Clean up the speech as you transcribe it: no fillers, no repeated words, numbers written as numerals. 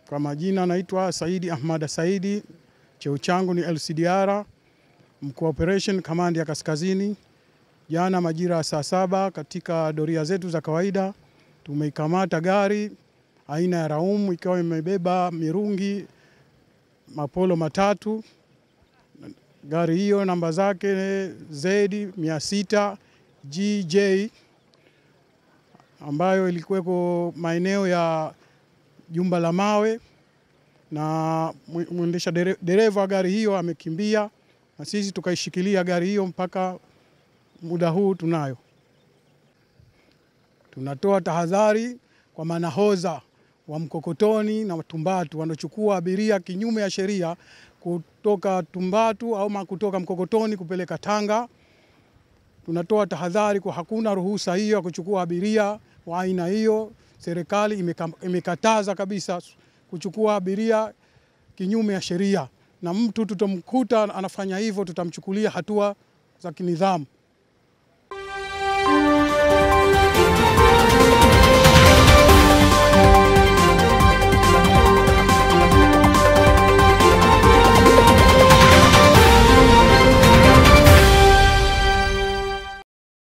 Kwa majina naitwa Saidi Ahmada Saidi, cheo changu ni LCDR, mkuu wa operation command ya Kaskazini. Jana majira ya saa 7 katika doria zetu za kawaida tumeikamata gari aina ya Raum ikiwa imebeba mirungi mapolo matatu. Gari hiyo namba zake Z600 GJ ambayo ilikuweko maeneo ya Jumba la Mawe, na mwendesha dereva gari hiyo amekimbia na sisi tukaishikilia gari hiyo mpaka muda huu tunayo. Tunatoa tahadhari kwa manahoza wa Mkokotoni na Tumbatu wanaochukua abiria kinyume ya sheria kutoka Tumbatu au kutoka Mkokotoni kupeleka Tanga. Tunatoa tahadhari kwa hakuna ruhusa hiyo ya kuchukua abiria wa aina hiyo. Serikali imekataza kabisa kuchukua abiria kinyume ya sheria, na mtu tutamkuta anafanya hivyo tutamchukulia hatua za kinidhamu.